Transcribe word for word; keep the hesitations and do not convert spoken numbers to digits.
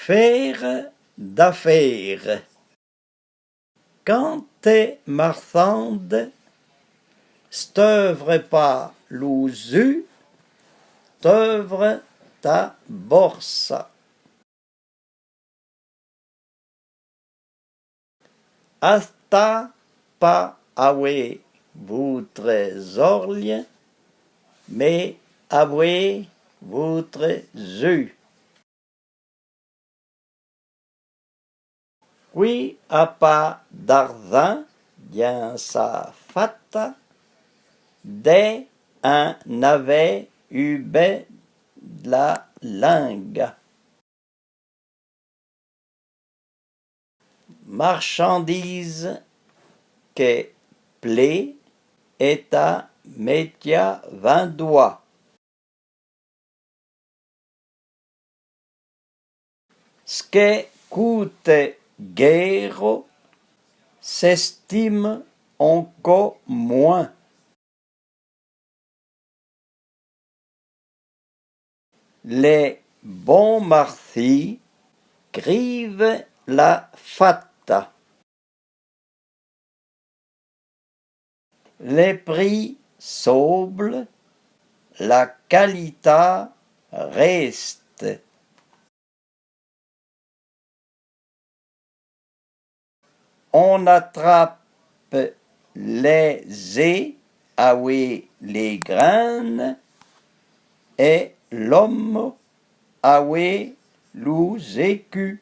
Fére d'afére. Kan te marshande, s't'ouvre pa lo zu, t'ouvre ta borsa. Ashta pa avoué voutre zorlye, mé avoué voutre zu. Kui a pa d'arzan dyin sa fata, dè an avè u bè dla linga. Marshandize ke plé è ta métya vindoa. S'ke koute guéro s'estime onko mwin. Le bon marshi grive la fata. Le pri soble, la kalità reste. On atrape le ze avoué le grin è l'omo avoué lo zeku.